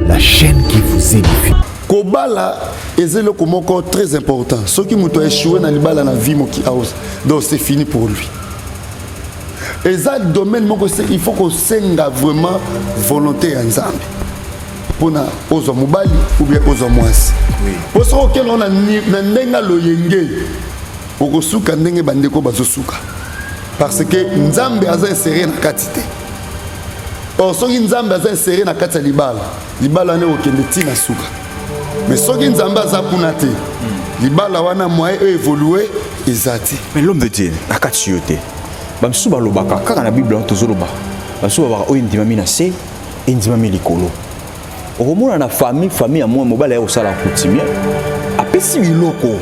la chaîne qui vous édifie. Kobala eza eloko moko très important. Soki moto a échoué na libala na vie moki house, donc c'est fini pour lui. Eza domaine moko il faut kosenga vraiment volonté ya Nzambe mpona ozwa mobali ou bien ozwa mwasi. Po soki okende na ndenge loyenge, okosuka ndenge bandeko bazosuka, parce que Nzambe aza inséré na kati te. Or soki Nzambe aza inséré na kati ya libala, libala wana ekokende ntina suka. Mais soki Nzambe aza kuna te, libala wana moyen oyo évolue eza te. Mais l'homme de Dieu, na kati yo te, bamisusu balobaka kaka na Bible wana tozoloba, bamisusu balobaka oyo endimami na se endimami likolo. Okomona na famille ya mwa mobali aye kosala coutumier, apesi biloko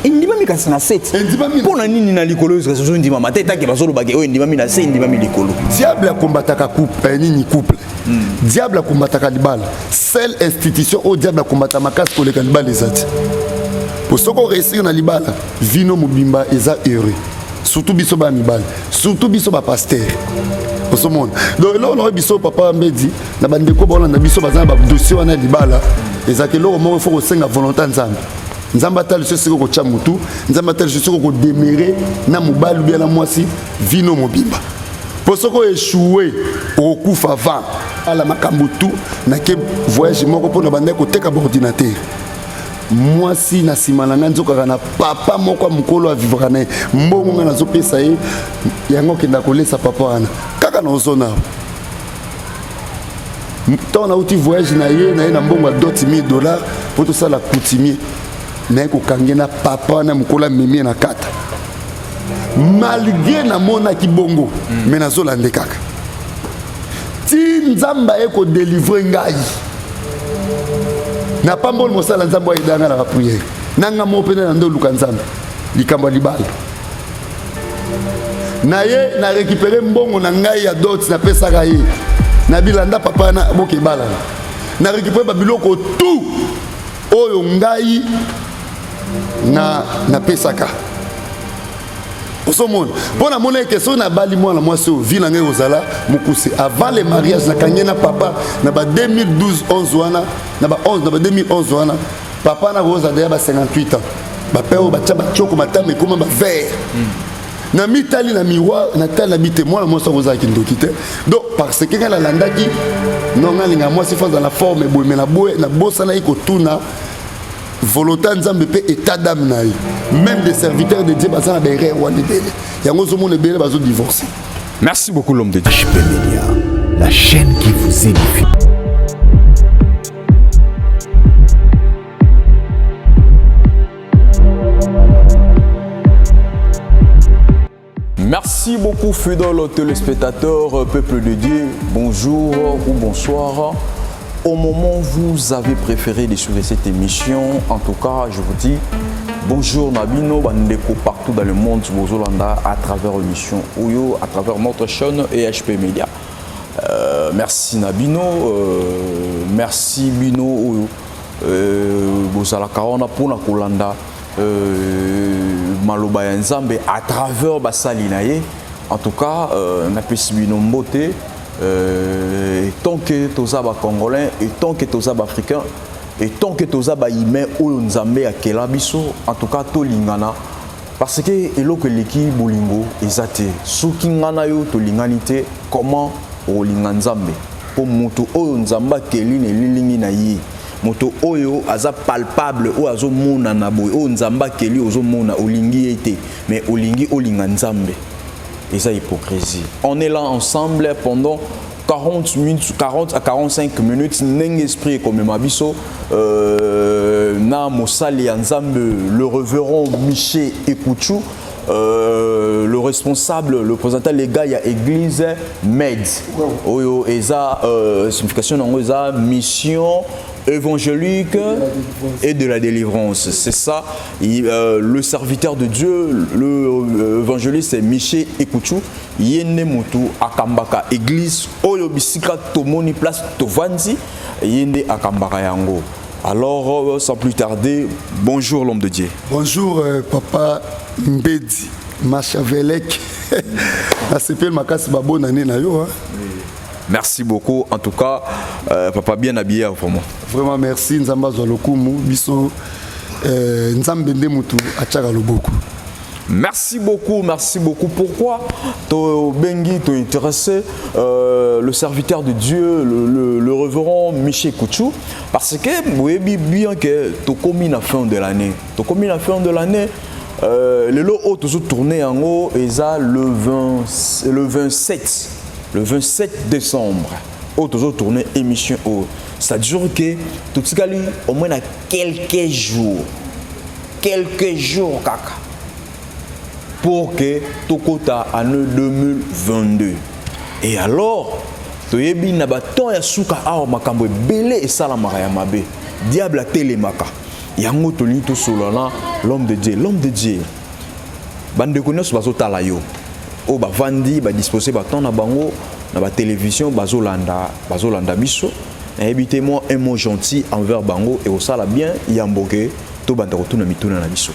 endimami kasi na se. Endimami. Mpo na nini na likolo oyo kasi ozondimama te, take bazolobaka oyo endimami na se endimami likolo? Diable akombataka couple, nini, couple. Diable akombataka libala. Seule institution oyo diable akombata makasi koleka libala eza te. Po soki oréussir na libala, vino mobimba eza heureux, surtout biso baya mibali, surtout biso bapasteur. Ozomona, donc eloko na oyo biso papa Mbedi na bandeko baolanda biso baza na badossier wana ya libala, ezalaka eloko moko faut kosenga volonté ya Nzambe. Nzambe atali so esika okotya motu, Nzambe atali so esika okodemere na mobali ubia na mwasi vino mobimba. Po soki oéchoué, okokufa avant ala makambo tu. Nake voyage moko mpona bandaki koteka baordinateur. Mwasi na nsima na ngai nzokaka na papa moko ya mokolo avivaka na ye. Mbongo ngai nazopesa ye yango, okenda kolesa papa wana kaka na ozona awa. Ntango nauti voyage na ye, na ye na mbongo ya dot 1000 $, mpo tosala coutumier, naye kokange na papa wana mokolo amemi ye na kata. Malgré namonaki bongo, me nazolande kaka ti Nzambe aye kodélivrer ngai. Napamboli mosala Nzambe ayeda ngai na baprière nanga moko mpe na nde oluka Nzambe likambo ya libala na ye. Na récupéré mbongo na ngai ya dot napesaka ye na bilanda papa na boke ebalana. Na récupéré babiloko tout oyo ngai na napesaka. Ozomona, mpo namona eke soki nabali mwana mwasi oyo, vie na ngai kozala mokuse. Avant le mariage, nakangi na papa na ba 2012 11 wana, na ba 11, na ba 2011 wana. Papa na kozala deya ba 58 ans, bape oyo batya batioko, matama ekóma bavert. Na mitali na miroir, natali na bi te, mwana mwasi akozalaki ndoki te. Donc parce que ngai nalandaki non, ngai alinga mwasi faut azala na forme boye, me nabosanaki kotuna volonté ya Nzambe mpe état d'âme na ye. Même des serviteurs de Dieu baza na baerreur wana ebele. Yango ozomona ebele bazodivorce. Merci beaucoup, l'homme de Dieu. HP Media, la chaîne qui vous édifie. Merci beaucoup, fidèles téléspectateurs, peuple de Dieu. Bonjour ou bonsoir. Au moment où vous avez préféré de suivre cette émission, en tout cas, je vous dis bonjour na bino, bandeko partout dans le monde, bozolanda à travers l'émission oyo, à travers notre chaîne EHP Media. Merci na bino, merci bino oyo, bozalaka wana mpona kolanda maloba ya Nzambe à travers basali na ye. En tout cas, napesi bino mbote. Tant que toza bacongolais et tant que toza baafricain et tant que toza bahumain oyo Nzambe akela biso, en tout cas tolingana, parce que eloko eleki bolingo eza te. Soki nga na yo tolingani te, comment okolinga Nzambe? Mpo moto oyo Nzambe akeli na elilingi na ye, moto oyo aza palpable, oyo azomonana boye, oyo Nzambe akeli, ozomona, olingi ye te, mais olingi olinga Nzambe, eza hypocrisie. On est là ensemble pendant 40 minutes, 40 à 45 minutes, ndenge esprit ekomema biso, na mosali ya Nzambe, le révérend Michel Ekuchu, le responsable, le présentant légal ya église MED, oyo eza signification nango eza Mission évangélique et de la délivrance. C'est ça. Le serviteur de Dieu, le évangéliste Michel Ekuchu, ye nde motu akambaka église oyo bisika tomoni place tovandi, ye nde akambaka yango. Alors, sans plus tarder, bonjour l'homme de Dieu. Bonjour, papa Mbedi Machavelek. Nasepeli makasi, babonane na yo. Merci beaucoup. En tout cas, papa bien habillé vraiment. Vraiment merci. Nzambe azwa lokumu biso, Nzambe nde mutu atiaka loboko. Merci beaucoup, merci beaucoup. Pourquoi to bengi, to intéressé le serviteur de Dieu, le révérend Michel Kouchou? Parce que vous voyez bien que tokomi la fin de l'année. Tokomi la fin de l'année. Le lot toujours tourné en haut, et ça le 20, le 27, le 27 décembre. Oyo toujours tourné émission haut. Ça dure que tout ce au moins à quelques jours kaka, pour que tokota année 2022. Et alors, toyebi na baton ya suka awa, makambo ebele esalamaka ya mabe, diable atelemaka. Yango tolingi tosolola na l'homme de Dieu. L'homme de Dieu, bandeko nyonso bazotala yo, oyo bavandi, badispose batemps na bango na batélévision, bazolanda biso, nayebi te, mwa un mot gentil envers bango ekosala bien, yambo ke tobanda kotuna mituna na biso.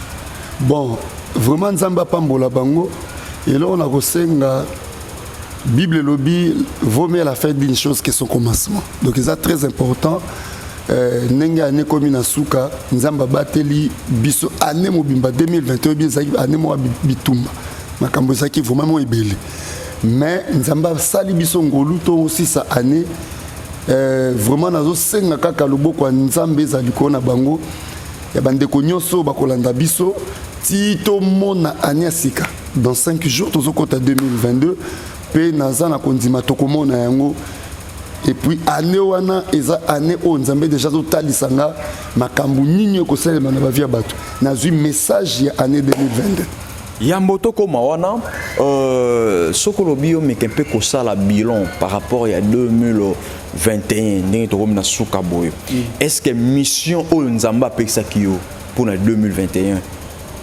Bon, vraiment Nzambe apambola bango. Eloko na kosenga, Bible elobi: vaut mieux la fin d'une chose que son commencement. Donc eza très important. Ndenge année ekomi na suka, Nzambe abateli biso année mobimba 2021. Oyebi, ezalaki année moko ya bitumba, makambo ezalaki vraiment mo ebele, mais Nzambe asali biso ngolu tosisa année. Vraiment nazosenga kaka loboko ya Nzambe eza likolo na bango, ya bandeko nyonso bakolanda biso ti tomona année ya sika. Dans 5 jours tozokɔta 2022, mpe naza na kondima tokomona yango. Et puis année wana eza année oyo Nzambe déjà azotalisa nga makambo nini ekosalema na bavie ya bato. Nazwi message ya année 2022. Yambo tokóma wana, soki olobi yo meke mpe kosala bilan par rapport ya 2021, ndenge tokomi na suka boye, est ce que mission oyo Nzambe apekisaki yo mpona 2021,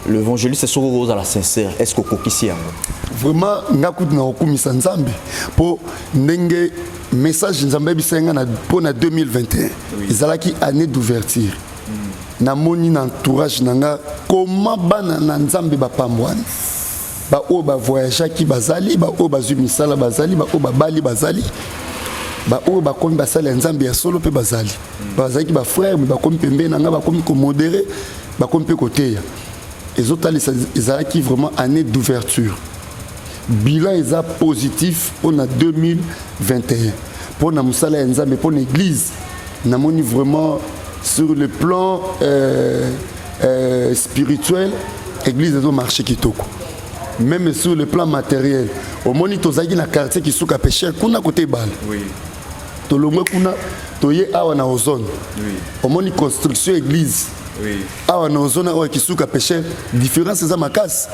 l'évangéliste, soki ozala sincère, est ce que okokisi yango? Vraiment, nga kutu na kokumisa Nzambe, mpo ndenge message Nzambe ayebisaki nga mpo na 2021 ezalaki année d'ouverture. Namoni na entourage na nga koma bana na Nzambe bapambwani, baoyo bavoyageaki bazali, baoyo bazwi misala bazali, baoyo babali bazali, baoyo bakomi basali ya Nzambe ya solo mpe bazali. Bazalaki bafrère, mais bakomi pembeni na nga, bakomi komodérer, bakomi mpe koteya. Ezotalisa ezalaki vraiment année d'ouverture. Bilan eza positif mpona 2021, mpona mosala ya Nzambe, mpona église. Namoni vraiment sur le plan spirituel, église ezomarche kitoko. Même sur le plan matériel, omoni tozalaki na quartier Kisuka Pêcheur, kuna kote ebale. Tolongwe kuna, toye awa na Ozone. Omoni construction église awa na Ozone, awa Kisuka Pêcheur, différence eza makasi.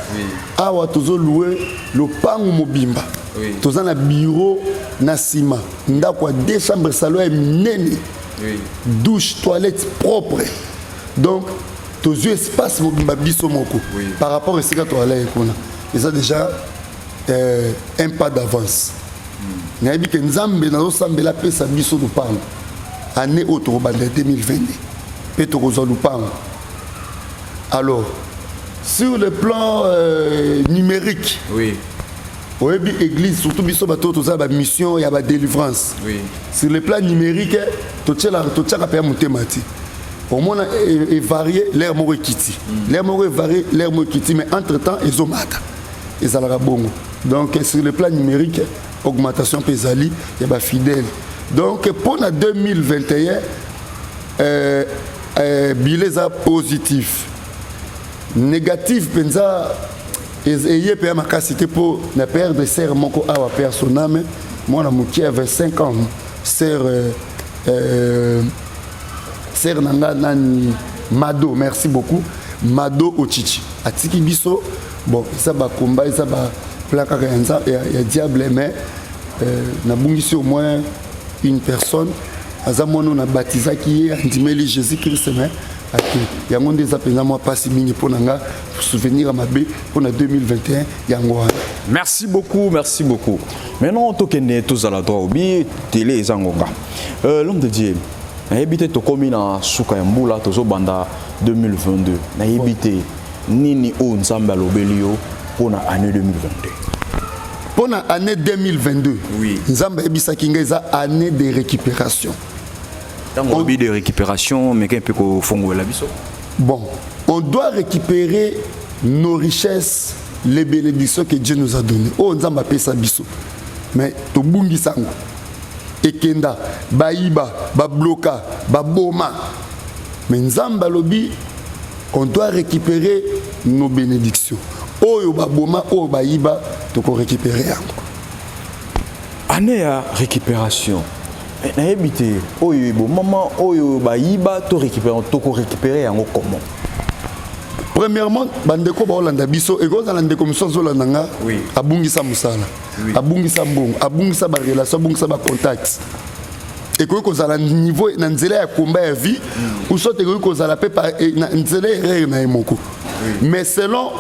Awa tozolue lopango mobimba. Toza na bureau na nsima, ndako ya deux chambre, salon ya minene, douche, toilette propre. Donc tozwi espace mobimba biso moko. Par rapport esika toalaki kuna, eza déjà un pas d'avance. Nayebi ke Nzambe nazosambela apesa biso lupango. Année oyo tokobanda 2022 mpe tokozwa lupango. Alors, sur le plan numérique, oyebi église, surtout biso bato oyo toza bamission ya badélivrance, sur le plan numérique totiaka mpe ya motema te. Omona evarie, l'heure moko ekiti, l'heure moko evarie, l'heure moko ekiti, mais entre temps ezomata, ezalaka bongo. Donc sur le plan numérique, augmentation mpe ezali ya bafidèle. Donc mpo na 2021, bilan eza positif. Négatif mpenza eye mpe ya makasi te, mpo na perdre sœur moko awa, père son âme, mwana moke ya 25 ans, sœur sœur na nga nani, Mado, merci beaucoup, Mado Ochichi, atiki biso. Bon, eza bakomba, eza baplan kaka ya diable, mais nabungisi au moins une personne. Aza mwana oyo nabatizaki ye, andimeli Jésus Christ, mais ake. Yango nde eza mpenza mwa mpasi mingi mpo na nga, souvenir ya mabe mpo na 2021, yango wana. Merci beaucoup, merci beaucoup. Maintenant, tokende, tozala droit obi télé eza ngonga. L'homme de Dieu, nayebi te, tokomi na suka ya mbula, tozobanda 2022, nayebi te nini oyo Nzambe alobeli yo mpo na année 2022. Mpo na année 2022, Oui. Nzambe ayebisaki ngai eza année de récupération. Ntango olobi de récupération, meka mpe kofongolela biso. Bon, on doit récupérer nos richesses, les bénédictions que Dieu nous a données. Oyo Nzambe apesa biso, mais tobungisa yango, ekenda, bayiba, babloka, baboma. Mais Nzambe alobi on doit récupérer nos bénédictions. Oyo baboma, oyo bayiba, tokorécupérer yango. Année ya récupération. Eh, nayebi te oyo ebomama, oyo bayiba, to récupérer, tokorécupérer yango comment? Premièrement, bandeko baolanda biso, ekozala ndeko mosusu azolanda nga, abungisa mosala, abungisa mbongo, abungisa barelation, abungisa bacontact. Ekoki kozala niveau na nzela ya komba ya vie, ou soit ekoki kozala mpe na nzela erreur na ye moko. Mais selon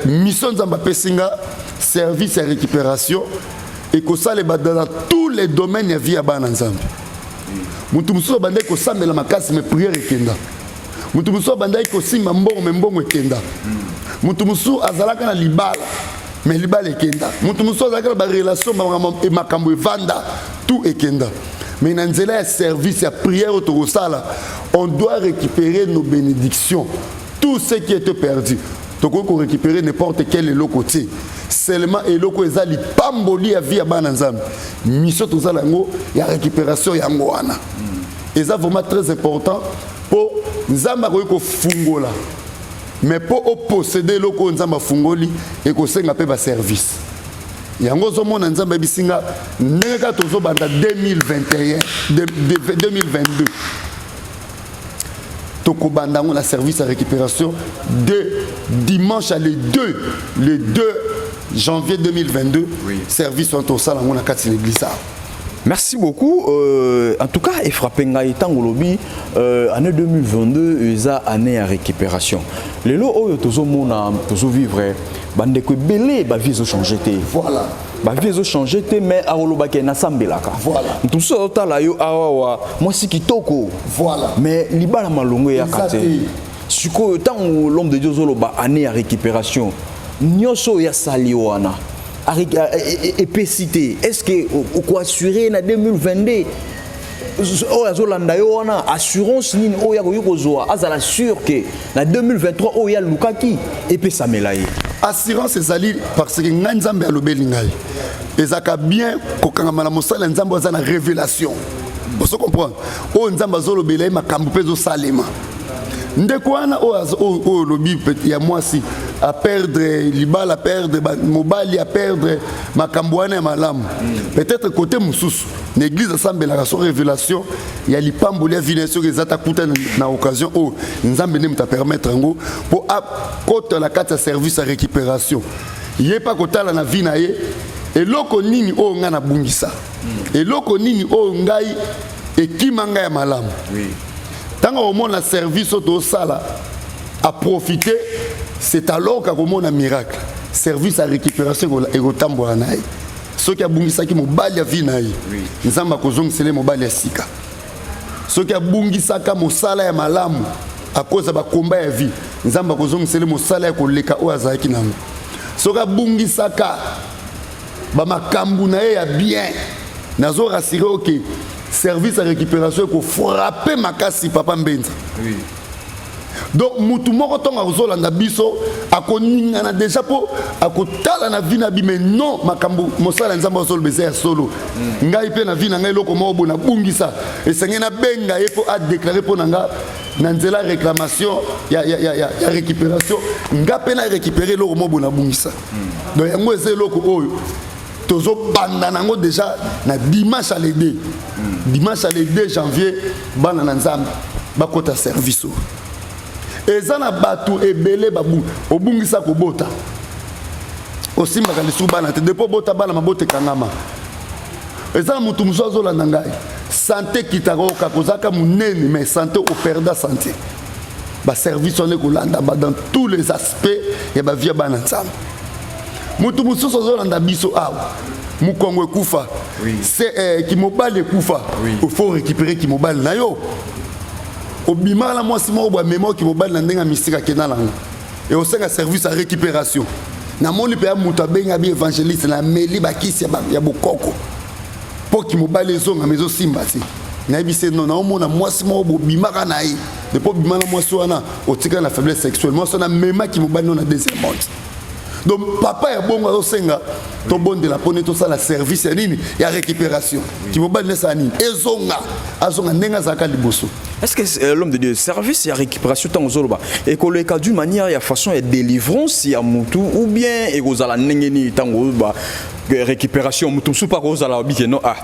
mission Nzambe apesi nga, service ya récupération ekosalema dans tous les domaines ya vie ya bana Nzambe. Motu mosusu abandaki kosambela makasi, mais prière ekenda. Motu mosusu abandaki kosimba mbongo, mais mbongo ekenda. Motu mosusu azalaka na libala, mais libala ekenda. Motu mosusu azalaka na barelation, makambo evanda, tout ekenda. Mais na nzela ya service ya prière oyo tokosala, on doit récupérer nos bénédictions, tout ce qui était perdu. Tokoki korécupérer n'importe quel eloko te, seulement eloko eza lipamboli ya vie ya bana Nzambe. Mission tozala yango ya récupération, yango wana eza vraiment très important, mpo Nzambe akoki kofungola, mais mpo oposséder eloko oyo Nzambe afungoli, ekosenga mpe baservice. Yango ozomona Nzambe ayebisi nga ndenge kaka tozobanda 2021, 2022, tokobanda yango na service ya récupération de dimanche à le 2, le 2 janvier 2022. Service wana tosala yango na kati na église awa. Merci beaucoup. En tout cas, efrapper ngai ntango olobi année 2022 eza année ya récupération. Lelo oyo tozomona, tozovivre, bandeko ebele bavie ezochange te. Bavie ezochange te, mais akolobaki nasambelaka. Moto mosusu azotala yo awawa, mwasi kitoko, mais libala malongo eyaka Eza te. te. Sikoyo ntango l'homme de Dieu ozoloba année ya récupération, nyonso oyo asali wana epesi te, est ce que okoassure na 2022 oyo azolanda yo wana, assurance nini oyo akoki kozwa, azala sûr ke na 2023 oyo alukaki epesamela ye? Assurance ezali parce que ngai Nzambe alobeli ngai, ezalaka bien kokangama na mosala ya Nzambe oyo aza na révélation. Ozo comprendre, oyo Nzambe azolobela ye, makambo mpe ezosalema. Ndeko wana oyo olobi ya mwasi aperdre libala, aperdre mobali, aperdre makambo wana ya malamu, peut-être côté mosusu na église asambelaka, so révélation ya lipamboli ya vie na ye soki eza, takuta na occasion oyo Nzambe nde moto apermettre yango mpo akota na kati ya service ya récupération. Ye mpe akotala na vie na ye eloko nini oyo ngai nabungisa, eloko nini oyo ngai ekima ngai ya malamu. Ntango akomona service oyo tosala, aprofite, c'est alors kakomona miracle. Service ya récupération ekotambola na ye. Soki abungisaki mobali ya vie na ye, Nzambe akozongisela ye mobali ya sika. Soki abungisaka mosala ya malamu akoza bakomba ya vie, Nzambe akozongisela ye mosala ya koleka oyo azalaki nango. Soki abungisaka bamakambo na ye ya bien, nazo rassurer oke service ya récupération ekofrappe makasi, papa Mbenza. Donc mutu moko ntongo akozolanda biso akoningana déjà mpo akotala na vie na bi, mais non, makambo mosala ya Nzambe azoloba eza ya solo. Ngai mpe na vie na ngai eloko moko boye nabungisa, esengeli nabenga ye mpo adéclare mpo na nga na nzela réclamation ya récupération, nga mpe na récupéré eloko moko boye nabungisa. Donc yango eza eloko oyo tozobanda nango déjà na dimanche à le 2, dimanche à le 2 janvier. Bana na Nzambe bakota service oyo. Eza na bato ebele babu obungisa kobota, osimbaka lisusu bana te depuis obota bana, mabota ekangama. Eza na motu mosusu azolanda ngai, santé ekitaka, okaka ozalaka monene, mais santé operda santé. Baservice wana ekolanda ba dans tous les aspects ya bavie ya bana Nzambe. Motu mosusu azolanda biso awa, mokongo ekufa, kimobali ekufa. Il faut récupérer kimobali na yo. Obimaka na mwasi moko boye, amema oki mobali na ndenge ya mystique, akenda nango, e osenga service ya récupération. Namoni mpe ya moto abengi abi évangéliste, nameli bakisi ya bokoko mpo kimobali ezongama, ezosimba te. Nayebi se non, naomona mwasi moko bobimaka na ye. Depuis obima na mwasi wana, otikali na faiblesse sexuelle. Mwasi wana amemaki mobali no na deuxième monde. Donc papa ya bongo azosenga tobondela mpo nde tosala service ya nini, ya récupération. Kimobali nesala nini, ezonga, azonga ndenge azalaka liboso. Est-ce que l'homme de Dieu, service ya récupération, ntango ozoloba, ekoleka d'une manière ya façon ya délivrance ya mutu ou bien ekozala ndenge nini? Ntango oloba récupération, mutu mosusu mpa kozala babike non, ah,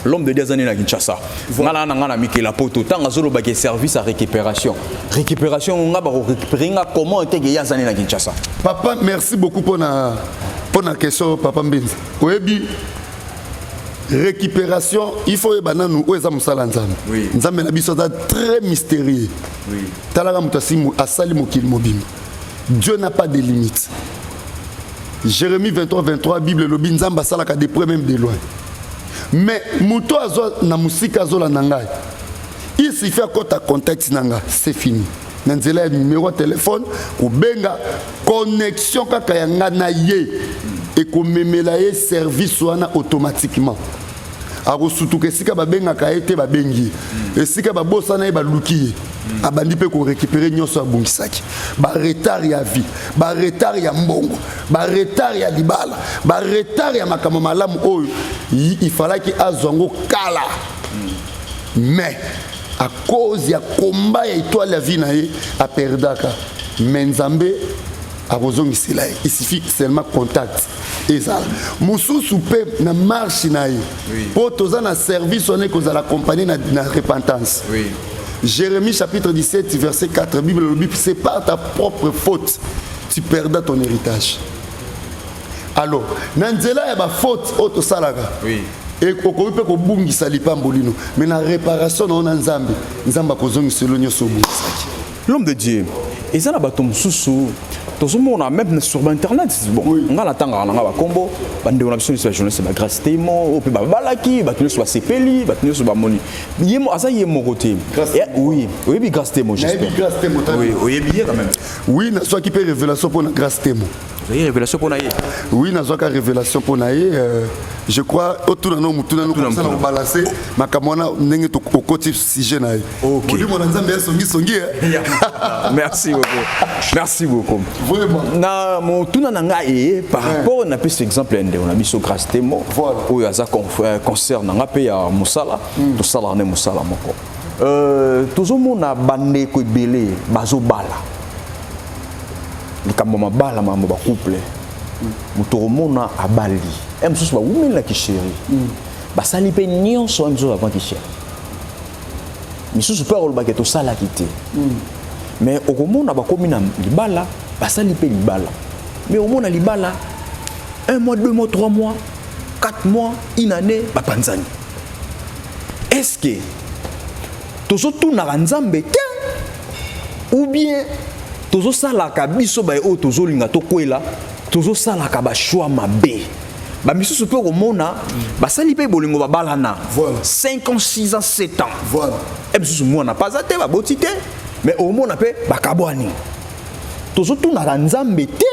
l'homme de Dieu aza nini na Kinshasa, nga na nga na mikela poto. Ntango azolobaka service ya récupération, récupération nga bakorécupérer nga comment eteke ye aza nini na Kinshasa? Papa, merci beaucoup mpona question. Papa Mbenza, oyebi, récupération, il faut oyeba nanu oyo eza mosala Nzambe. Nzambe na biso aza très mystérieux. Talaka, moto asali mokili mobimba, Dieu n'a pas de limite. Jérémie 23 23, Bible elobi Nzambe asalaka de près, même de loin. Mais moto azwa na mosika, azolanda ngai, il suffit akɔta contact na nga, c'est fini. Na nzela ya numéro ya telefone, kobenga, connexion kaka ya nga na ye ekomemela ye service wana automatiquement. Akosutuka esika babengaka ye te, babengi ye. Esika babosana ye, baluki ye. Abandi mpe korécupérer nyonso abongisaki: baretard ya vie, baretard ya mbongo, baretard ya libala, baretard ya makambo malamu oyo ifalaki azwa yango kala. Mais à cause ya combat ya étoile ya vie na ye, aperdaka. Mais Nzambe akozongisela ye, il suffit seulement contact ezala. Mosusu mpe na marche na ye, mpo toza na service wana, ekozala accompagné na repentance. Jérémie chapitre 17 verset 4, Bible elobi: c'est par ta propre faute tu perdras ton héritage. Alors na nzela ya bafaute oyo tosalaka, okoki mpe kobungisa lipamboli. Mais na réparation na yo na Nzambe, Nzambe akozongisela nyonso obungisaki. L'homme de Dieu, eza na bato mosusu tozomona même sur internet. Bon, nga natangaka na nga bakombo bandeko na biso nyonso, bajournaliste, bagrâce Temo oyo mpe babalaki, bato nyonso basepeli, bato nyonso bamoni ye aza ye moko te. Oui, oyebi Grâce Temo, j'espère. Grâce Temo. Oui, oyebi ye quand même. Oui, nazwaki mpe révélation mpo na Grâce Temo. Ozwaki révélation mpo na ye? Oui, nazwaka révélation mpo na ye. Je crois otuna no motuna no kosala kobalance makambo wana ndenge okoti sujet na ye. Molimo na Nzambe asongisongi. Merci beaucoup, merci beaucoup. Vraiment. Na motuna na ngai eye par rapport, napesi exemple ya ndeko na biso Grâce Temo oyo aza concert na nga mpe ya mosala, tosalaka nde mosala moko. Tozomona bandeko ebele bazobala, likambo mabala, makambo bacouple. Moto komona abali e mosusu bawumelelaki chéri, basali mpe nyonso mosusu avant chéri misusu mpe akolobaki tosalaki te. Mais okomona bakomi na libala, basali mpe libala, mais omona libala un mois, 2 mois, 3 mois, 4 mois, une année, bapanzani. Est ce que tozotunaka Nzambe te ou bien tozosalaka biso baye oyo tozolinga tokwela, tozosalaka bachoix mabe? Bamisusu mpe okomona basali mpe bolingo, babalana 5 ans, 6 ans, 7 ans. E misusu mwana paza te, baboti te, mais omona mpe bakabwani. Tozotunaka Nzambe te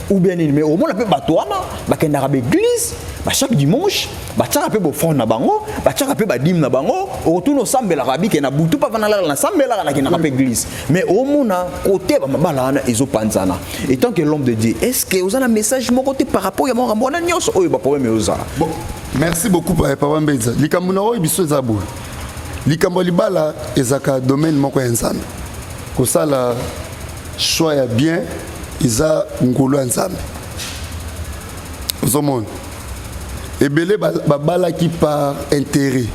ou bien nini? Mais omona mpe bato wana bakendaka baeglise bachaque dimanche, batiaka mpe baoffrande na bango, batiaka mpe badîme na bango. Okotuna, osambelaka? Bike na butu mpe avanda lala, nasambelaka, nakendaka mpe église. Mais omona kote bamabala wana ezopanzana. En tant que l'homme de Dieu, est ce que oza na message moko te par rapport ya makambo wana nyonso oyo, baproblème ezozala? Bon, merci beaucoup, papa Mbenza. Likambo na oyo biso eza boye: likambo ya libala ezalaka domaine moko ya Nzambe. Kosala choix ya bien eza ngolu ya Nzambe. Ozomona ebele babalaki par intérêt,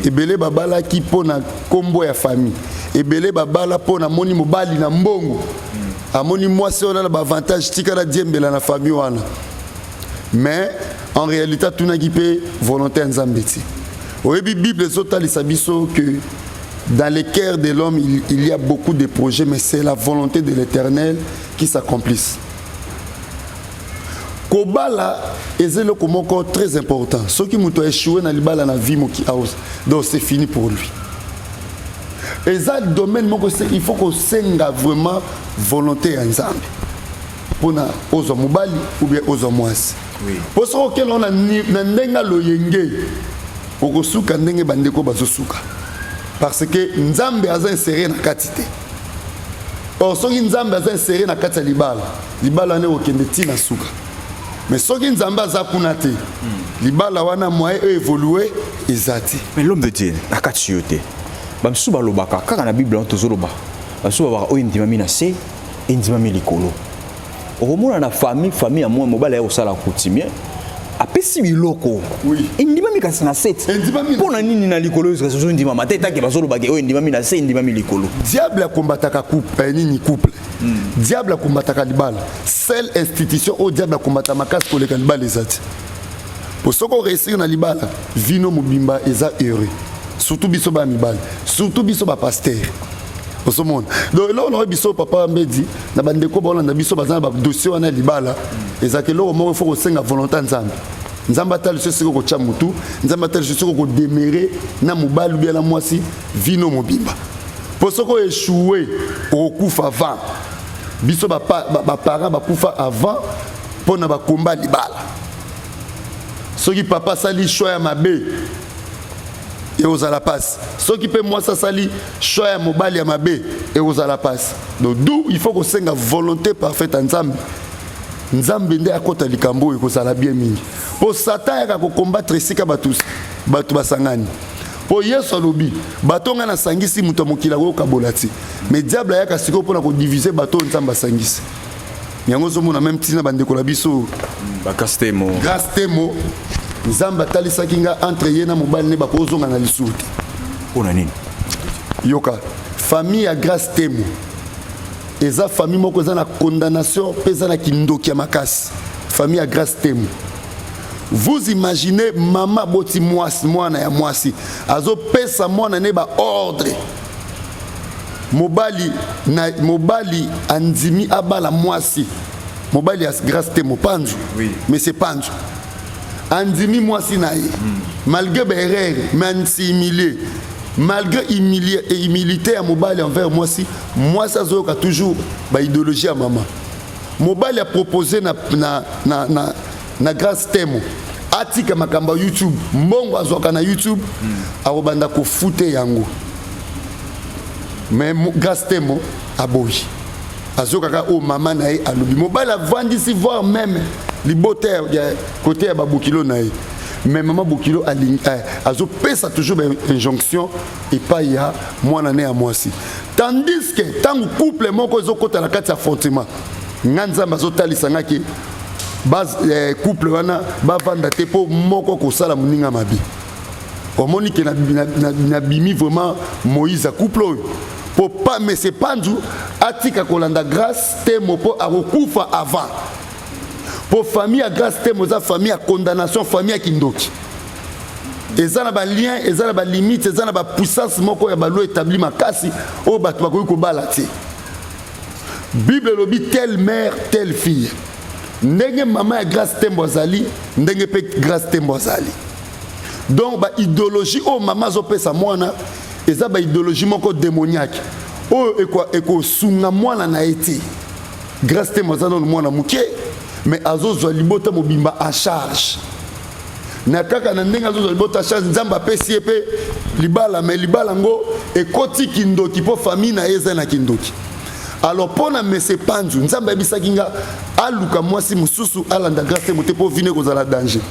ebele babalaki mpo na nkombo ya famille, ebele babala mpo na moni mobali na mbongo, amoni mwasi wana na baavantage, tika na diembela na famille wana. Mais en réalité, atunaki mpe volonté ya Nzambe te. Oyebi, Bible ezotalisa biso que dans le cœur de l'homme il y a beaucoup de projets, mais c'est la volonté de l'Éternel qui s'accomplisse. Kobala eza eloko moko très important. Soki moto aéchoué na libala na vie moki house, donc c'est fini pour lui. Eza domaine moko, il faut kosenga vraiment volonté ya Nzambe. Mpona ozwa mobali ou bien ozwa mwasi, mpo soki okenda na ndenge ya loyenge, okosuka ndenge bandeko bazosuka, parce que Nzambe aza inséré na kati te. Or soki Nzambe aza inséré na kati ya libala, libala wana ekokende ntina suka. Mais soki Nzambe aza kuna te, libala wana, moyen oyo évolue eza te. Mais l'homme de Dieu, na kati yo te, bamisusu balobaka kaka na Bible wana tozoloba, bamisusu balobaka oyo endimami na se, endimami likolo. Okomona na famille ya mwa mobali aya kosala coutumier, apesi biloko. Endimami kasi na se. Endimami. Mpo na nini na likolo ezondimama te, take bazolobaka oyo endimami na se, endimami likolo? Diable akombataka couple, nini, couple. Diable akombataka libala. Seule institution oyo diable akombata makasi koleka libala eza te, po soki oréussir na libala, vie mobimba eza heureux, surtout biso baya mibali, surtout biso bapasteur. Ozomona, donc eloko na oyo biso, papa Mbedi, na bandeko baolanda biso, baza na badossier wana ya libala, ezalaka eloko moko faut kosenga volonté ya Nzambe. Nzambe atali so esika okotya motu, Nzambe atali so esika okodemere na mobali ubia na mwasi vie mobimba, mpo soki oéchouer, okokufa avant. Biso baparent bakufa avant mpo na bakomba libala. Soki papa asali choix ya mabe, ekozala mpasi. Soki mpe mwasi asali choix ya mobali ya mabe, ekozala mpasi. Donc d'où il faut kosenga volonté parfaite ya Nzambe. Nzambe nde akɔta likambo oyo, ekozala bien mingi, mpo Satan ayaka kocombattre esika bato basangani, mpo Yesu alobi: "Bato ngai nasangisi, moto ya mokili akoyokabola ti." Mais diable ayaka sikoyo mpona kodiviser bato oyo Nzambe asangisi. Yango ozomona même ntina bandeko na biso Bagrâce Temo. Grâce Temo, Nzambe atalisaki nga entre ye na mobali ne bakozonga na lisusu te. Mpo na nini? Yoka, famille ya Grâce Temo eza famille moko eza na condamnation mpe eza na kindoki ya makasi. Famille ya Grâce Temo, vous imaginez, mama boti mwasi, mwana ya mwasi azopesa mwana ne baordre. Mobali na mobali andimi abala mwasi, mobali ya Grâce Temo, Panzu. Mais c'est Panzu andimi mwasi na ye malgré baerreur, mais ansi humilié, malgré humilité ya mobali envers mwasi. Mwasi azoyoka toujours baidéologie ya mama. Mobali apropose na Grâce Temo atika makambo ya YouTube. Mbongo azwaka na YouTube, akobanda kofute yango. Mais Grâce Temo aboyi, azokaka oyo mama na ye alobi. Mobali avandisi, voire même libota ya kote ya babokilo na ye, mais mama bokilo azopesa toujours bainjonction epai ya mwana ne ya mwasi. Tandis que ntango couple moko ezokɔta na kati ya affrontement, nga Nzambe azotalisa nga ke couple wana bavanda te, mpo moko kosala moninga mabe. Omoni ke nabimi vraiment Moïse ya couple oyo, mpo pa mese Panzu atika kolanda Grâce Temo, mpo akokufa avant, mpo famille ya Grâce Temo eza famille ya condamnation, famille ya kindoki. Eza na balien, eza na balimite, eza na bapuissance moko ya baloi établi makasi oyo bato bakoki kobala te. Bible elobi: "Telle mère, telle fille." Ndenge mama ya Grâce Tembo azali, ndenge mpe Grâce Tembo azali. Donc baidéologie oyo mama azopesa mwana eza baidéologie moko démoniaque oyo ekosunga mwana na ye te. Grâce Tembo aza nano mwana moke, mais azozwa libota mobimba en charge. Na kaka na ndenge azozwa libota charge, Nzambe apesi ye mpe libala, mais libala yango ekoti kindoki, mpo famille na ye eza na kindoki. Alors mpo na mese Panzu, Nzambe ayebisaki nga aluka mwasi mosusu, alanda Grâce Temo te, mpo vie ekozala danger.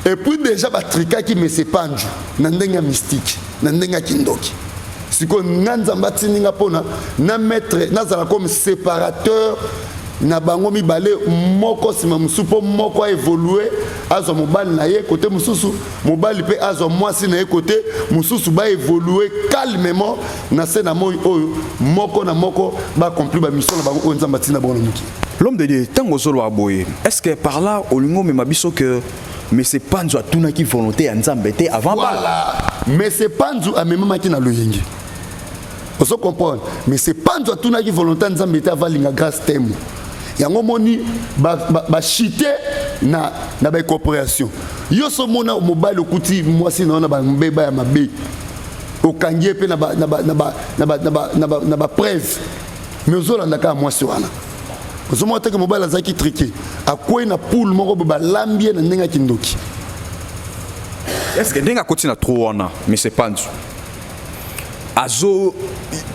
Et puis déjà batrikaki mese Panzu na ndenge ya mystique, na ndenge ya kindoki. Sikoyo nga Nzambe atindi nga mpona na maître nazala comme séparateur na bango mibale, moko nsima mosusu, mpo moko aévolue, azwa mobali na ye kote mosusu, mobali mpe azwa mwasi na ye kote mosusu, baévolue calmement na se na moi oyo, moko na moko baaccomplir bamission na bango oyo Nzambe atinda bango na mokili. L'homme de Dieu, ntango ozoloba boye, est ce que par là olingi omema biso que mese Panzu atunaki volonté ya Nzambe te avant bala? Voilà, mais Panzu amemamaki na loyenge, ozo comprendre? Mais c'est Panzu atunaki volonté ya Nzambe te avalinga Grâce Temo. Yango moni bachite na baincompréhension. Yo so mona mobali okuti mwasi na yo na bambeba ya mabe, okangi ye mpe na bapreuve, mais ozolanda kaka mwasi wana. Ozomona teke mobali azalaki trike, akwei na poule moko boye, balambi ye na ndenge ya kindoki. Est ce que ndenge akoti na trou wana, monsieur Panzu, azo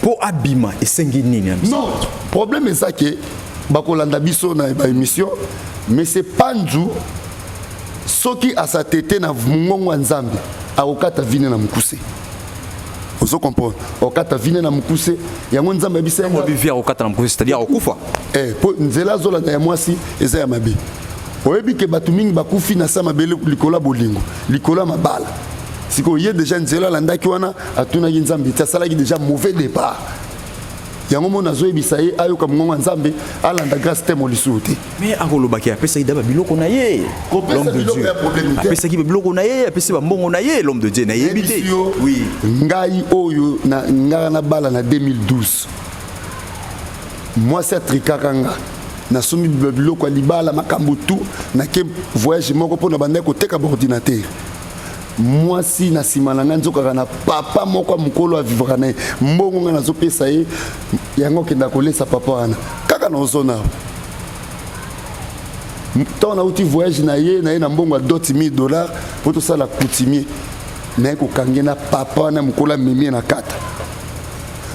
mpo abima esengi nini? Non, problème eza ke bakolanda biso na baémission. Monsieur Panzu, soki asatete na mongongo ya Nzambe, akokata vine na mokuse. Ozo comprendre? Okata vine na mokuse, yango Nzambe ayebisa yango. Vie akokata na mokuse, c'est-à-dire akokufa. Eh, po nzela azolanda ya mwasi eza ya mabe. Oyebi ke bato mingi bakufi na sa mabele likolo ya bolingo, likolo ya mabala. Sikoyo ye deja nzela alandaki wana, atunaki Nzambe ti asalaki deja mauvais départ. Yango mona azoyebisa ye ayoka mongongo ya Nzambe, alanda Grâce Temo lisusu te. Mais akolobaki apesaki da babiloko na ye. L'homme de Dieu, apesaki babiloko na ye, apesi bambongo na ye, l'homme de Dieu, nayebi te. Oui, ngai oyo na ngai nabala na 2012, mwasi atrikaka nga, nasombi biloko ya libala, makambo tu, nake voyage moko mpo na bandaki koteka baordinateur. Mwasi na nsima na ngai nzokaka na papa moko ya mokolo avivraka na ye, mbongo ngai nazopesa ye yango okenda kolesa papa wana kaka na ozona. Ntango nauti voyage na ye, na ye na mbongo ya dot 1000 $, mpo tosala coutumier, naye kokange na papa wana mokolo amemie na kata.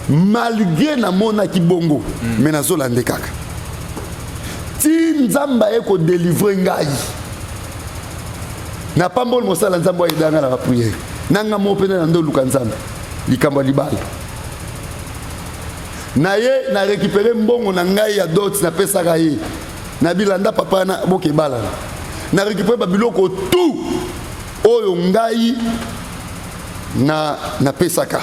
Malgré namonaki bongo, me nazolande kaka ti Nzambe aye kodélivrer ngai. Napamboli mosala Nzambe ayeda ngai na baprière na ngai moko mpena na nde oluka Nzambe likambo ya libala na ye. Na récupéré mbongo na ngai ya dot napesaka ye na bilanda papa wana boke ebalana. Na récupéré babiloko tout oyo ngai na napesaka.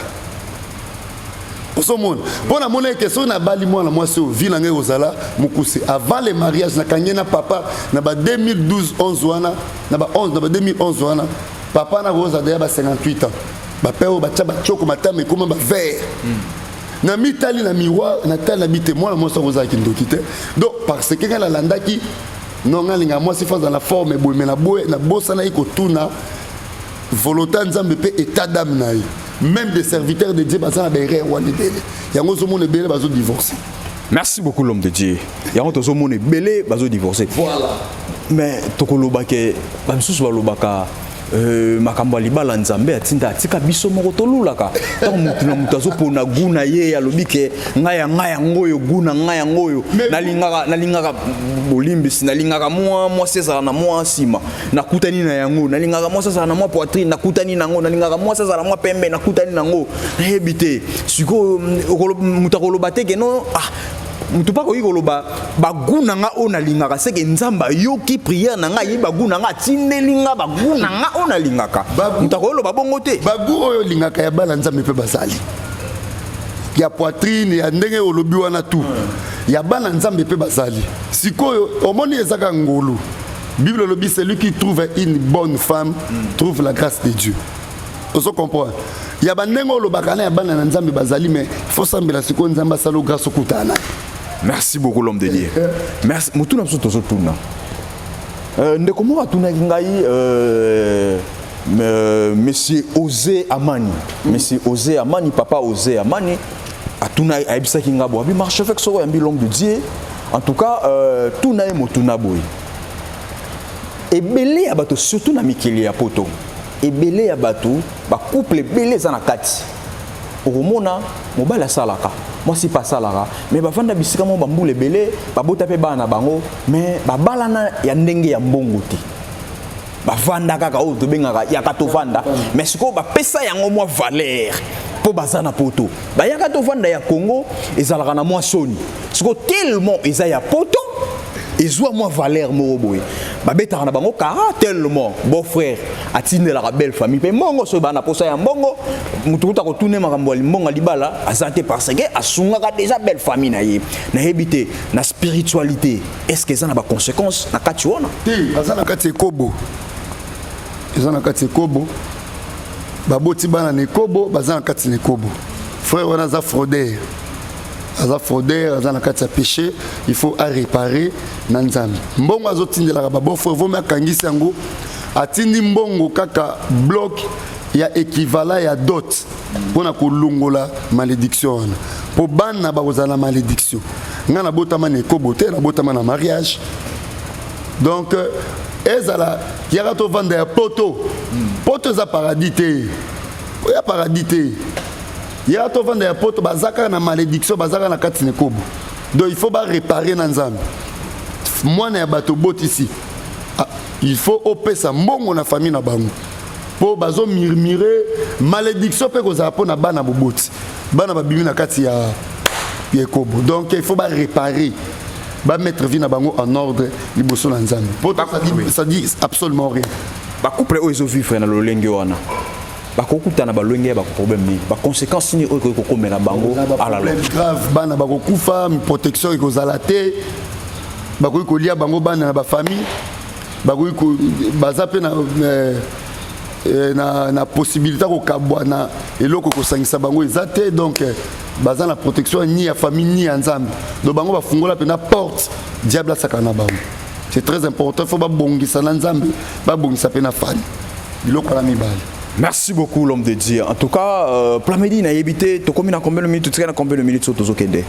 Ozomona, mpo namona eke soki nabali mwana mwasi oyo, vie na ngai kozala mokuse. Avant le mariage, nakangi na papa na ba 2012 11 wana, na ba 11, na ba 2011 wana. Papa na kozala deya ba 58 ans, bape oyo batya batioko, matama ekóma bavert. Na mitali na miroir, natali na bi te, mwana mwasi akozalaki ndoki te. Donc parce que ngai nalandaki non, ngai alingaka mwasi faut azala na forme boye, me nabosanaki kotuna volonté ya Nzambe mpe état d'âme na ye. Même des serviteurs de Dieu baza na baerreur wana ebele. Yango ozomona ebele bazodivorce. Merci beaucoup, l'homme de Dieu. Yango tozomona ebele bazodivorce. Voilà. Mais tokoloba ke bamisusu balobaka makambo ya libala, Nzambe atinda atika biso moko tolulaka. Ntango motu na moto azopona gu na ye, alobi ke ngai ya ngai yango oyo, gu na ngai yango oyo. Nalingaka, nalingaka bolimbisi, nalingaka mwa mwasi ezala na mwa nsima, nakutani na yango. Nalingaka mwasi azala na mwa poitrine, nakutani na yango. Nalingaka mwasi azala mwa pembe, nakutani na yango. Nayebi te sikoyo moto akoloba te ke no, ah, moto mpe akoki koloba bagoût na nga oyo nalingaka, seke Nzambe ayoki prière na nga, ayebi bagoût na nga, atindeli nga bagoût na nga oyo nalingaka. Moto akoloba bongo te. Bagoût oyo olingaka ya bana Nzambe mpe bazali ya poitrine, ya ndenge olobi wana tu, ya bana Nzambe mpe bazali. Sikoyo omoni, ezaka ngolu. Bible olobi: "Celui qui trouve une bonne femme trouve la grâce de Dieu." Ozo comprendre? Ya bandenge olobaka na ya bana na Nzambe bazali, mais faut sambela sikoyo Nzambe asala grâce okutana na ye. Merci beaucoup, l'homme de Dieu, merci. Motuna biso tozotuna, ndeko moko atunaki ngai, monsieur Osé Amani, monsieur Osé Amani, papa Osé Amani, atuna, ayebisaki nga bo abi archevêque, soko oyambi l'homme de Dieu, en tout cas tuna ye motuna boye: ebele ya bato, surtout na mikili ya poto, ebele ya bato, bacouple ebele eza na kati, okomona mobali asalaka, mwasi mpe asalaka, me bavanda bisika moko bambula ebele, babota mpe bana na bango, me babalana ya ndenge ya mbongo te. Bavanda kaka oyo tobengaka yaka tovanda. Mais sikoyo bapesa yango mwa valeur mpo baza na poto. Bayaka tovanda ya Congo ezalaka na mwa soni. Sikoyo tellement eza ya poto, ezwa mwa valeur moko boye, babetaka na bango kara. Tellement beau frère atindelaka belle famille mpe mbongo, soki baa na posa ya mbongo, motu kuta kotuna makambo ya mbongo ya libala aza te, parce que asungaka déjà belle famille na ye. Nayebi te, na spiritualité, est ce que eza na baconséquence na kati wana? Te, aza na kati ekobo, eza na kati ekobo. Baboti bana na ekobo, baza na kati na ekobo. Frère wana aza fraudeur, aza fraudeur, aza na kati ya péché. Il faut aréparer na Nzambe. Mbongo azotindelaka babeau frère, vomi akangisi yango, atindi mbongo kaka bloc ya équivalent ya dot mpona kolongola malédiction wana, mpo bana bakozala na malédiction. Ngai nabotama na ekobo te, nabotama na mariage. Donc ezala yaka tovanda ya poto. Poto eza paradis te, ya paradis te. Yaka tovanda ya poto, baza kaka na malédiction, baza kaka na kati na ekobo. Donc il faut baréparer na Nzambe. Mwana ya bato obotisi, ah, il faut opesa mbongo na famille na bango, mpo bazomurmure malédiction mpe kozala mpo na bana boboti, bana babimi na kati ya ekobo. Donc il faut baréparer, bamettre vie na bango en ordre liboso na Nzambe, po ça dit absolument rien. Bacouple oyo ezovivre na lolenge wana bakokutana balolenge ya baproblème nini? Baconséquence nini oyo ekoki kokomela bango à la longue? Grave, bana bakokufa, protection ekozala te, bakoki kolia bango bana na bafamille, bakoki baza mpe na possibilité kokabwa na eloko kosangisa bango eza te. Donc baza na protection ni ya famille ni ya Nzambe. Donc bango bafungola mpenza porte, diable asaka na bango. C'est très important, faut babongisa na Nzambe, babongisa mpe na famille, biloko wana mibale. Merci beaucoup, l'homme de Dieu. En tout cas, Plamedi, nayebi te tokomi na combien de minutes, totikali na combien de minutes oyo tozokende?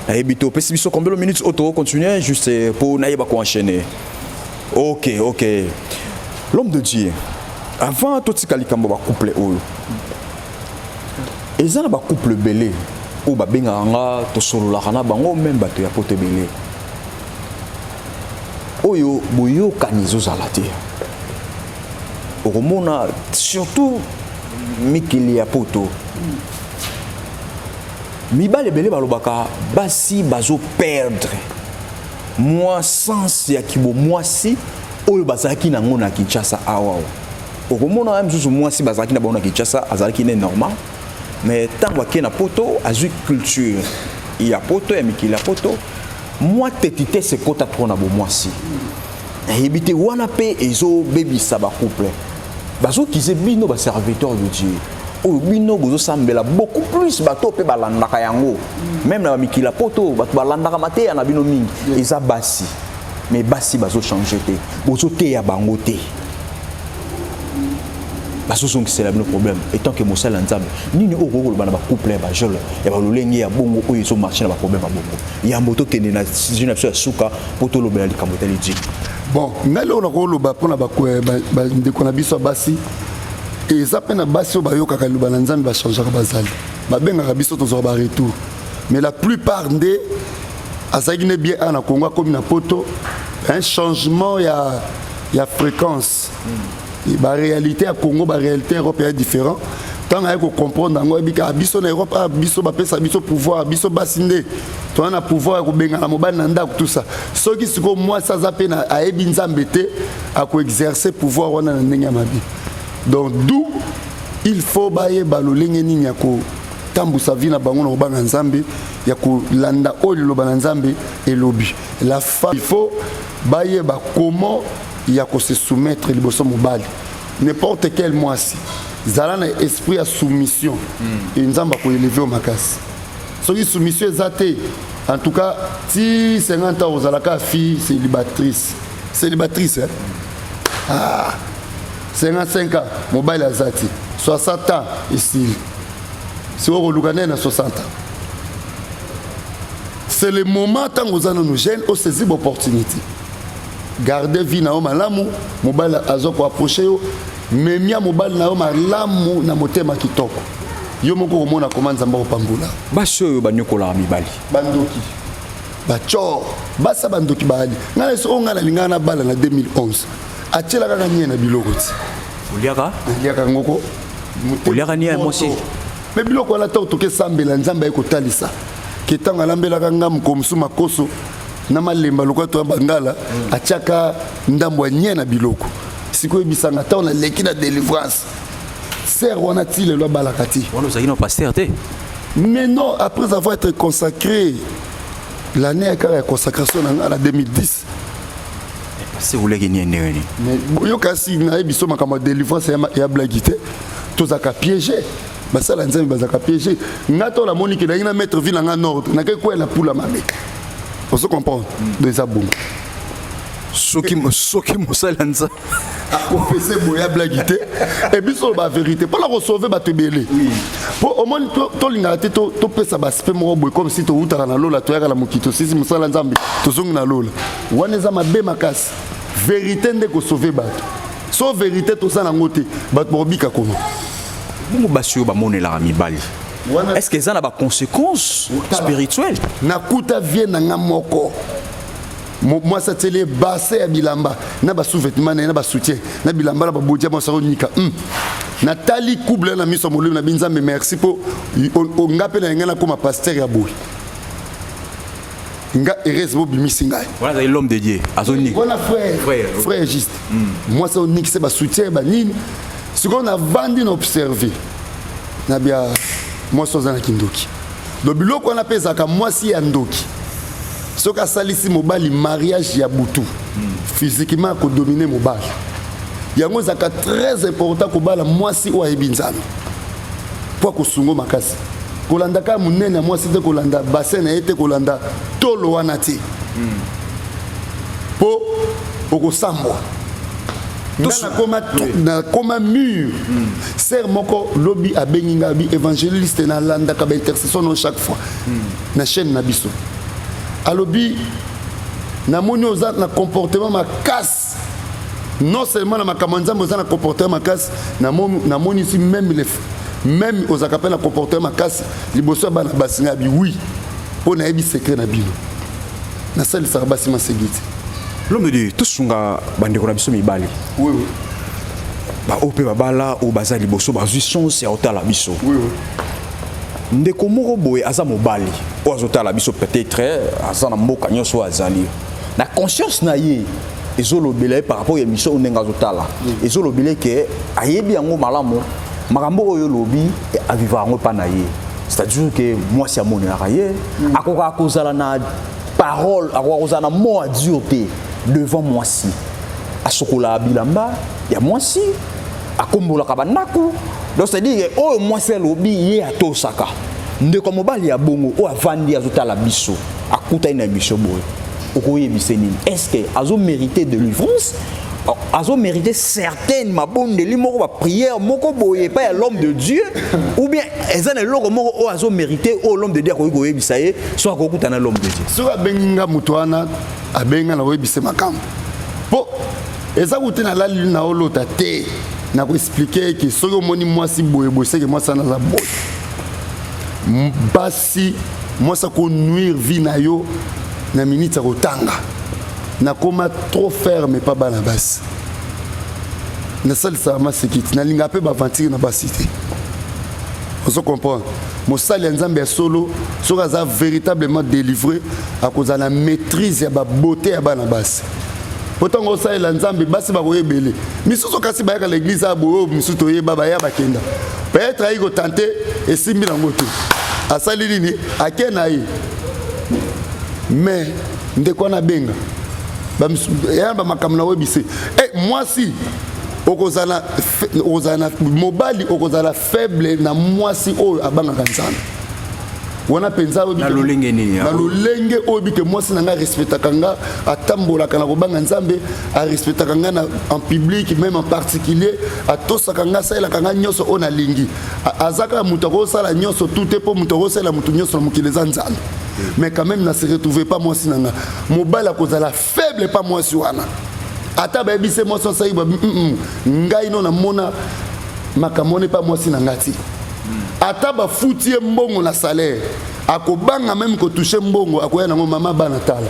Nayebi te opesi biso combien de minutes oyo tokocontinue, juste po nayeba koenchaîner. Ok, l'homme de Dieu, avant totika likambo bacouple oyo, eza na bacouple ebele oyo babengaka nga, tosololaka na bango, même bato ya poto ebele oyo boyokani ezozala te. Okomona surtout mikili ya poto, mibali ebele balobaka basi bazoperdre mwa sens ya kibomwasi oyo bazalaki nango na Kinshasa. Awa okomona mosusu mwasi bazalaki na bango na Kinshasa azalaki ne normal, mais ntango akei na poto, azwi culture ya poto, ya mikili ya poto, mwa tetitese ekota trop na bomwasi. Nayebi te, wana mpe ezobebisa bacouple. Bazokize bino baserviteur de Dieu oyo bino bozosambela beaucoup plus, bato mpe balandaka yango, même na bamikili ya poto bato balandaka mateya na bino mingi eza basi. Mais basi bazochange te, bozoteya bango te, bazozongisela bino problème. Étant que mosala ya Nzambe, nini oyo okoki koloba na bacouple ya bajole ya balolenge ya bongo oyo ezomarche na baproblème ya bongo, yambo tokende na sujet na biso ya suka mpo tolobela likambo etali Dieu? Bon, ngai lelo nakoloba mpona bandeko na biso ya basi. Eza mpe na basi oyo bayokaka liloba na Nzambe, bachangeaka, bazali babengaka biso, tozwaka baretour. Mais la plupart nde azalaki ne bien a na Congo, akomi na poto, un changement ya fréquence, baréalité ya Congo, baréalité Europe ya différent. Ntango aye kocomprendre yango, ayebi kaka biso na Europe, ah, biso bapesa biso pouvoir, biso basi nde toza na pouvoir ya kobengana mobali na ndako, tout ça. Soki sikoyo mwasi aza mpe ayebi Nzambe te, akoexerce pouvoir wana na ndenge ya mabe. Donc d'où il faut bayeba lolenge nini ya kotambusa vie na bango na kobanga Nzambe, ya kolanda oyo liloba na Nzambe elobi. La femme, il faut bayeba comment ya kose soumettre liboso mobali. N'importe quel mwasi, zala na esprit ya soumission, e Nzambe akoélever yo makasi. Soki soumission eza te, en tout cas ti 50 ans ozalaka fille célibatrice, célibatrice, hein? Ah, 55 ans mobali aza te, 60 ans esili. Sikoyo koluka nde na 60 ans, c'est le moment. Ntango oza nano jeune, osaisi baopportunité, garde vie na yo malamu. Mobali aza koapproche yo, memia mobali na yo malamu na motema kitoko. Yo moko komona koma Nzambe akopambola. Basi oyo banyokolaka mibali? Bandoki bacor, basa bandoki baali. Ngai na oyo ngai nalingaka na bala na 2011, atiela kaka nie na biloko ti. Oliaka? Naliaka ngoko. Oliaka nie ya mwasi? Me biloko wana, ntango tokesambela, Nzambe aye kotalisa ke ntango alambelaka nga mokolo mosusu makoso na malemba lokola toya bangala, atiaka ndambo ya nie na biloko. Sikoyo oyebisanga, ntango naleki na délivrance, sœur wana ti lelo abalaka ti. Wana ozalaki na pasteur te? Mais non, après avoir été consacré, l'année ya kaka ya consacration na nga na 2010. Pasteur oliaki nie ndenge nini? Mais yoka, si nayebi so makambo ya délivrance ya blague te. Tozalaka piégé, basala Nzambe bazalaka piégé. Nga to namoni ke nangi na mettre vie na nga en ordre, nakei kwela pula mabe. Ozo comprendre? Donc eza bongo. Soki soki mosali ya Nzambe Akonfesse boye, ablagi te. E biso oloba vérité mpona kosauve bato ebele, mpo omoni tolingaka te topesa baaspect moko boye comme si towutaka na lola, toyaka na mokili, tosisi mosala Nzambe, tozongi na lola. Wana eza mabe makasi. Vérité nde kosauve bato. So vérité toza nango te, bato bakobika koma? Bongo basi oyo bamonelaka mibali, Wana- est ce que eza na baconséquence spirituelle? Nakuta vie na nga moko. Mwasi atieli ye bassin ya bilamba na basous-vêtement na ye na basoutien na bilamba na babodia. Mwasi akonika. Natali couple na miso ya molimo na bi: Nzambe, merci mpo nga mpe na ngai nakóma pasteur ya boye. Nga erese bobimisi ngai. Wana azali l'homme de Dieu azonika? Wana frère. Frère, oui. Frère juste, mwasi onikise basoutien banini. Sikoyo navandi na observe na bia mwasi aza na kindoki. Donc biloko wana mpe ezalaka mwasi ya ndoki. Soki asalisi mobali mariage ya butu, physiquement akodomine mobali. Yango ezalaka très important kobala mwasi oyo ayebi Nzambe, mpo akosungo makasi. Kolanda kaka monene ya mwasi te, kolanda bassin na ye te, kolanda tolo wana te, mpo okosambwa. Nga nakoma mur. Sœur moko lobi abengi nga, abi: "Évangéliste, nalandaka baintercession no chaque fois na chaîne na biso." Alobi: "Namoni oza na comportement makasi, non seulement na makambo ya Nzambe oza na comportement makasi, namoni si même les même ozalaka mpe na comportement makasi liboso ya bana basi." Nga abi: "Oui, mpo nayebi secret na bino, nasalisaka basi masegi te." L'homme de Dieu, tosunga bandeko na biso mibali Oui. baoyo mpe babala, oyo baza liboso, bazwi chance ya kotala biso. Oui. Ndeko moko boye aza mobali oyo azotala biso, peut-être aza na mboka nyonso oyo azali, na conscience na ye ezolobela ye par rapport ya émission oyo ndenge azotala, ezolobela ye ke ayebi yango malamu makambo oyo olobi, avivre yango epa na ye, c'est-à-dire ke mwasi amonelaka ye, akokaka kozala na parole, akoka kozala na mot à dire te devant mwasi, asokolaka bilamba ya mwasi, akombolaka bandako. Donc c'est-à-dire que oyo mwasi alobi, ye atosaka. Ndeko ya mobali ya bongo oyo avandi azotala biso, akutani na émission boye, okoyebisa nini? Est ce que azomérite délivrance, azomérite certaine mabondeli moko, baprière moko boye epai ya l'homme de Dieu, ou bien eza na eloko moko oyo azomérite, oyo l'homme de Dieu akoki koyebisa ye so akokutana l'homme de Dieu? Soki abengi nga, moto wana abengi nga, na koyebisa makambo, mpo eza kute nalali na olota te. Nakoexpliquer ke soki omoni mwasi boye boye, seke mwasi wana aza boye. Basi, mwasi akonuire vie na yo na minute ya kotanga. Nakoma trop ferme pa bana basi, nasalisaka maseki te, nalingaka mpe baventure na basi te. Ozo comprendre? Mosali ya Nzambe ya solo, soki aza véritablement délivré, akozala na maîtrise ya babeauté ya bana basi, po ntango osalela Nzambe, basi bakoyebele misusu. Kasi bayaka na église ya boye, oyo misusu toyeba, baya, bakenda, peut-être ayi kotante, esimbi nango te, asali nini, ake na ye. Mais ndeko wana abenga ya bamakambo na oyebise e mwasi okozala na mobali, okozala faible na mwasi oyo abangaka Nzambe wana mpenza. Na lolenge nini? Na lolenge oyo bike mwasi na ngai arespectaka nga, atambolaka na kobanga Nzambe, arespectaka nga en public, même en particulier, atosaka nga, asalelaka nga nyonso oyo nalingi. Aza kaka moto akosala nyonso tu te, mpo moto akosalela moto nyonso na mokili eza Nzambe. Mais quand même na se retrouve pas mwasi na nga. Mobali akozala faible pa mwasi wana, ata bayebisi mwasi asali ngai no namona makambo wana epa mwasi na ngai ti ata bafuti ye mbongo na salaire, akobanga même kotouche mbongo, akoya nango: "Mama, bana, tala,"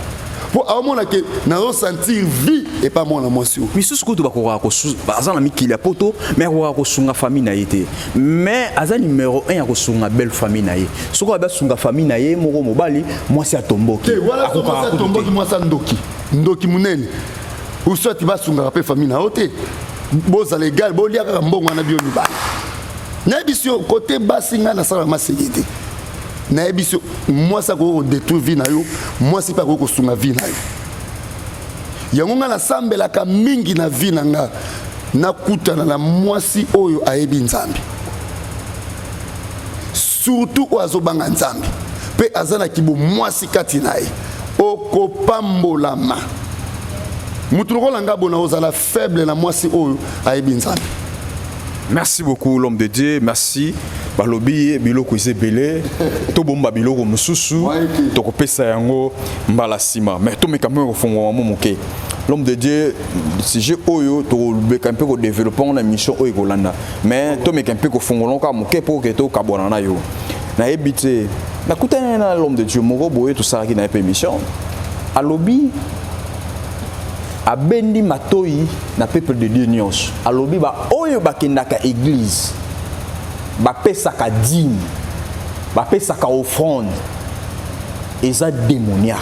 mpo aomona ke nazosentir vie epa mwana mwasi oyo. Misusu kutu bakokaka, aza na mikili ya poto, mais akokaka kosunga famille na ye te, mais aza numéro 1 ya kosunga belle famille na ye. Soki abe asunga famille na ye moko, mobali, mwasi atomboki. Te, wana so mwasi atomboki, mwasi andoki, ndoki monene. Uswati basungaka mpe famille na yo te, bozala égal, bolia kaka mbongo wana bio mibale. Nayebi yo kote basi, ngai nasalaka maseki te. Nayebi so mwasi akoki kodétruire vie na yo, mwasi mpe akoki kosunga vie na yo. Yango ngai nasambelaka mingi na vie na nga nakutana na mwasi oyo ayebi Nzambe, surtout oyo azobanga Nzambe mpe aza na kibo mwasi kati na ye. Okopambolama. Motu lokola nga bona ozala faible na mwasi oyo ayebi Nzambe. Merci beaucoup, l'homme de Dieu, merci. Balobi biloko eza ebele, tobomba biloko mosusu, tokopesa yango mbala nsima, mais tomeka mpe kofungwama mo moke. L'homme de Dieu, sujet oyo tokobeka mpe kodévelopper ngo na émission oyo ekolanda, mais tomeka mpe kofungola kaka moke mpo oke tokabwana na yo. Nayebi te, nakutani na l'homme de Dieu moko boye, tosalaki na ye mpe émission, alobi abendi matoi na peuple de Dieu nyonso, alobi baoyo bakendaka église, bapesaka dîme, bapesaka offrande, eza démoniaque.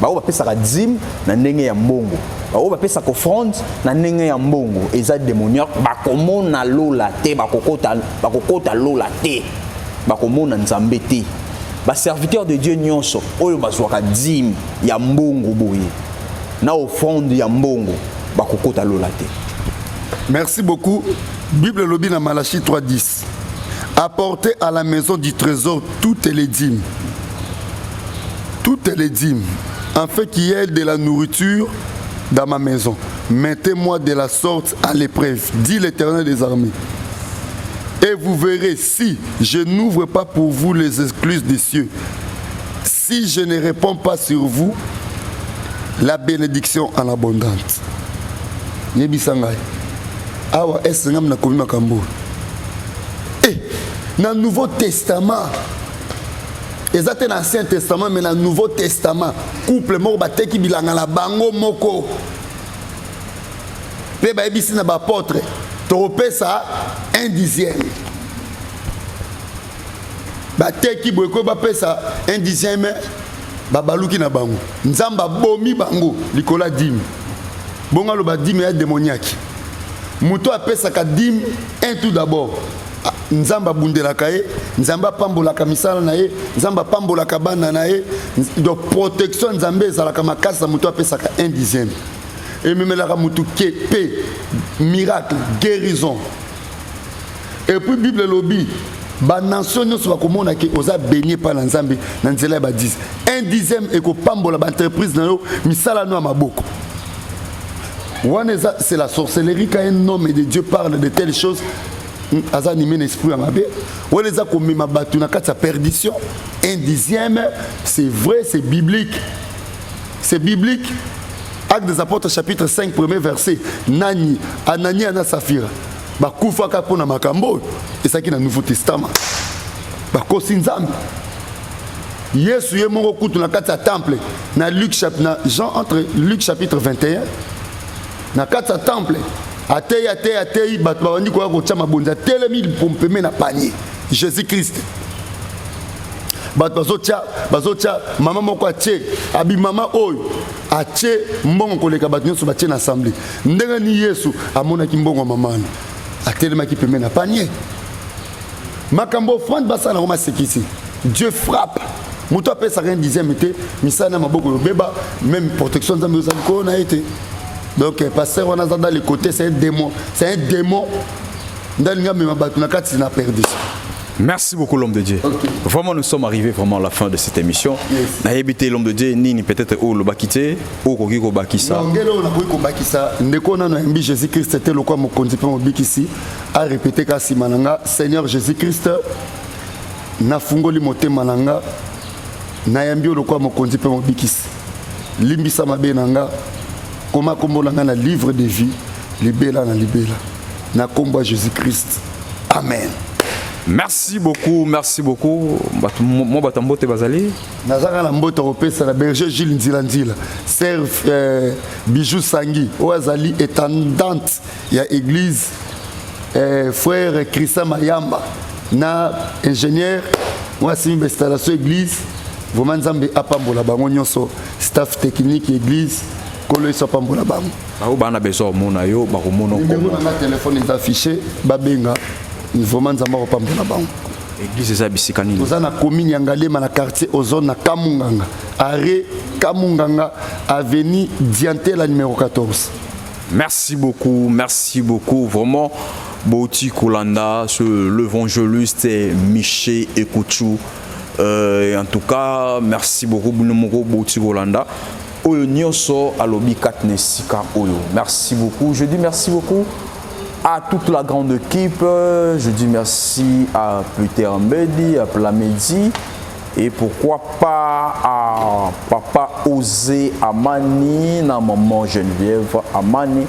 Baoyo bapesaka dîme na ndenge ya mbongo, baoyo bapesaka offrande na ndenge ya mbongo, eza démoniaque. Bakomona lola te, bakokota lola te, bakomona Nzambe te. Baserviteur de Dieu nyonso oyo bazwaka dîme ya mbongo boye na offrande ya mbongo, bakokota lola te. Merci beaucoup. Bible elobi na Malachie 3.10: "Apportez à la maison du trésor toutes les dîmes, toutes les dîmes, afin qu'il y ait de la nourriture dans ma maison. Mettez-moi de la sorte à l'épreuve, dit l'Éternel des armées. Et vous verrez si je n'ouvre pas pour vous les écluses des cieux, si je ne répands pas sur vous la bénédiction en abondance." Yebisa ngai awa, ese ngam nakomi makambo e na Nouveau Testament? Eza te na Ancien Testament, mais na Nouveau Testament, couple moko bateki bilanga na bango moko mpe bayebisi na baapôtre: "Tokopesa un dixième." Bateki boye koyo bapesa un dixième, babaluki na bango, Nzambe abomi bango likolo ya dîme. Bongo aloba dîme ya démoniaque. Moto apesaka dîme un tout d'abord, Nzambe abundelaka ye, Nzambe apambolaka misala na ye, Nzambe apambolaka bana na ye. Donc protection ya Nzambe ezalaka makasi na moto apesaka un dixième. Ememelaka motu ke mpe miracle, guérison. Et puis Bible elobi banation nyonso bakomona ke oza béni epai na Nzambe na nzela ya badix. Un dixième ekopambola baentreprise na yo, misala no ya maboko. Wana eza, c'est la sorcellerie. Quand un homme de Dieu parle de telles choses, aza animé na esprit ya mabe. Wana eza komema bato na kati ya perdition. Un dixième, c'est vrai, c'est biblique, c'est biblique. Acte des Apôtres chapitre 5, premier verset, nani Anania na Safira bakufaka mpona makambo oyo ezalaki na Nouveau Testament. Bakosi Nzambe. Yesu ye moko kutu na kati ya temple, na Luc, na Jean, entre Luc chapitre 21, na kati ya temple ateyi, ateyi, ateyi, bato babandi koya kotya mabonzi. Atelemi pembeni na panier, Jésus Christ, bato bazotya, bazotya. Mama moko atie, abi mama oyo atie mbongo koleka bato nyonso batie na assemblée. Ndenge ni Yesu amonaki mbongo ya mama wana, atelemaki pembeni na panier. Makambo offrande basala yango masekisi. Dieu frappe moto apesaka un dixième te, misala na maboko yobeba, même protection Nzambe ozali likolo na ye te. Donc pasteur wana aza dans le côté, c'est un démon, c'est un démon nde alingi amema bato na kati na perdition. Merci beaucoup, l'homme de Dieu. Vraiment, nous sommes arrivés vraiment à la fin de cette émission. Yes. Nayebi te, l'homme de Dieu, nini peut-être oyo olobaki te, oyo okoki kobakisa? Ngele oyo nakoki kobakisa, ndeko nano ayambi Jésus Christ te lokwa mokonzi mpe mobikisi, arépéter ka nsima na nga: "Seigneur Jésus Christ, nafungoli motema na nga, nayambi yo lokwa mokonzi mpe mobikisi. Limbisa mabe na nga, koma kombo na nga na livre de vie libela na libela, na kombo ya Jésus Christ, amen." Merci beaucoup, merci beaucoup. Moi, bato mbote bazali. Nazaka na mbote kopesa na berger Gilles Nzila Nzila, ser Bijou Sangi oyo azali intendante ya église, frère Christian Mayamba na ingénieur oyo asimbi bainstallation église. Vraiment, Nzambe apambola bango nyonso, staff technique église, Nkolo Yesu apambola bango. Bao bana besoin omona yo, bakomona? Numéro na nga telefone eza affiché, babenga. Vraiment, Nzambe akopambola bango. Église eza bisika nini? Toza na commune ya Ngaliema, na quartier Ozone, na Kamunganga, arrêt Kamunganga, avenue Diantela numéro 14. Merci beaucoup, merci beaucoup. Vraiment, Boti Kolanda, l'évangéliste Miché Ekouchou. En tout cas, merci beaucoup, Bounomoko Boti Kolanda. Oyo nyonso alobi kati na esika oyo. Merci beaucoup. Je dis merci beaucoup à toute la grande équipe. Je dis merci à Peter Mbedi, à Plamedi et pourquoi pas à papa Osé Amani, na maman Geneviève Amani.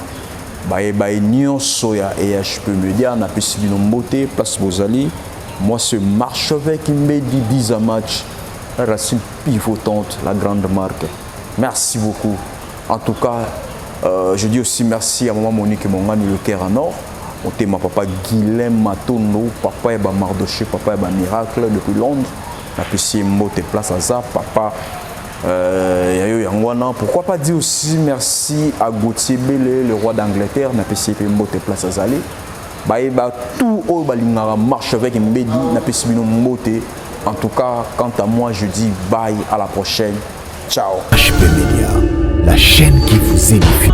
Baye baye nyonso ya EHP Media, napesi bino mbote place bozali. Moi, c'est Marchevêque Mbedi 10 à match, la racine pivotante, la grande marque. Merci beaucoup. En tout cas, je dis aussi merci à maman Monique Mongani, le cœur en or. Ma papa Guilhem Matondo, papa Eba Mardoché, papa Eba Miracle depuis Londres. Napesi mbote place aza, papa Yayo Yangwana. Pourquoi pas dire aussi merci à Gauthier Bele, le roi d'Angleterre, napesi mbote place azali. Bayeba tout oyo balingaka Marchevêque Mbedi, napesi bino mbote. En tout cas, quant à moi, je dis bye, à la prochaine. Ciao. HP Media, la chaîne qui vous édifie.